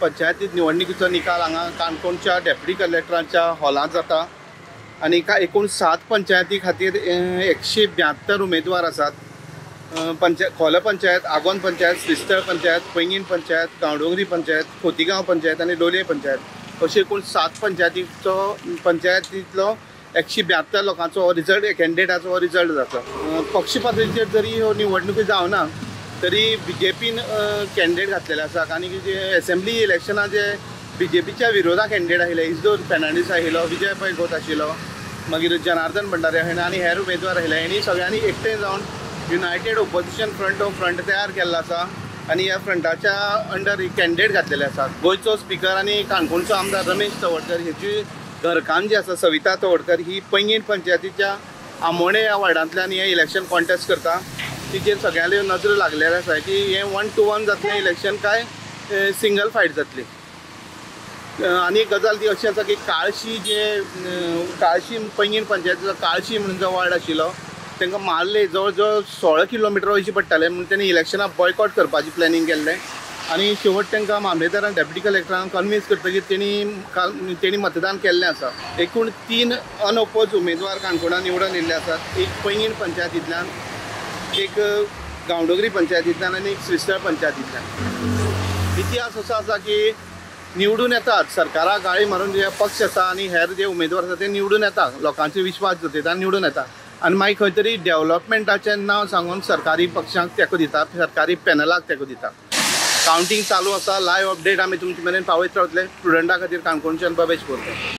पंचायती निवडणुकीचो निकाल हांगा काणकोणच्या डेप्युटी कलेक्टरांच्या हॉलांत जाता आनी एकूण 7 पंचायती खातीर 172 उमेदवार आसात। खोला पंचायत, आगोंद पंचायत, श्रीस्थळ पंचायत, पैंगीण पंचायत, गांवडोंगरी पंचायत, खोतीगांव पंचायत आनी लोलये पंचायत अशे एकूण 7 पंचायतींतलो 172 लोकांचो रिजल्ट, कॅन्डिडेटाचो रिजल्ट जाता। पक्ष पातळीचेर जरी ह्यो निवडणुकी जावना तरी बीजेपीन कॅन्डिडेट घातलेले आसा आनी जे एसेंब्ली इलेक्शनां जे बीजेपीच्या विरोधात कॅन्डिडेट आयिल्ले, इजदोर फेर्नांडीस आयिल्लो, विजय पै गोत आशिल्लो, मागीर जनार्दन भंडारी आयिल्ले आनी हेर उमेदवार आयिल्ले, हेणी सगळ्यांनी एकठांय जावन युनायटेड ओपोजिशन फ्रंट हो फ्रंट तयार केल्लो आसा आनी ह्या फ्रंटाच्या अंडर कॅन्डिडेट घातलेले आसात। गोंयचो स्पिकर आनी काणकोणचो आमदार रमेश तवडकर हेची घरकान्न जी आसा सविता तवडकर ही पैंगीण पंचायतीच्या आमोणे ह्या वार्डांतल्यान हें इलेक्शन कॉन्टेस्ट करता। तिचेर सगळ्यांल्यो नजर लागलेले आसा की हें 1 to 1 जातलें इलेक्शन काय सिंगल फायट जातली। आनी एक गजाल ती अशी आसा की काळशी, जे काळशी पैंगीण पंचायतीचो काळशी म्हणून जो वार्ड आशिल्लो तांकां मारले जवळ जवळ 16 किलोमिटर वयचें पडटालें म्हणून तेणी इलेक्शनाक बॉयकॉट करपाचें प्लॅनिंग केल्लें आनी शेवट तांकां मामलेदारान, डेप्युटी कलेक्टरान कन्विन्स करतकीर तेणी मतदान केल्लें आसा। एकूण 3 अनओपोज उमेदवार काणकोणान निवडून येयल्ले आसात, एक पैंगीण पंचायतींतल्यान, एक गांवडोंगरी पंचायतींतल्यान आनी एक श्रीस्थळ पंचायतींतल्यान। इतिहास असो आसा की निवडून येतात, सरकाराक गाळी मारून जे पक्ष आसा आनी हेर जे उमेदवार आसा ते निवडून येता, लोकांचे विश्वास जोडटा, निवडून येता आनी मागीर खंय तरी डेवलपमेंटाचें नांव सांगून सरकारी पक्षांक तेंको दिता, सरकारी पॅनलाक तेंको दिता। कावंटींग चालू आसा, लायव्ह अपडेट आमी तुमचे मेरेन पावयत रावतले। स्टुडंटा खातीर काणकोणच्यान बबेश बोरकर।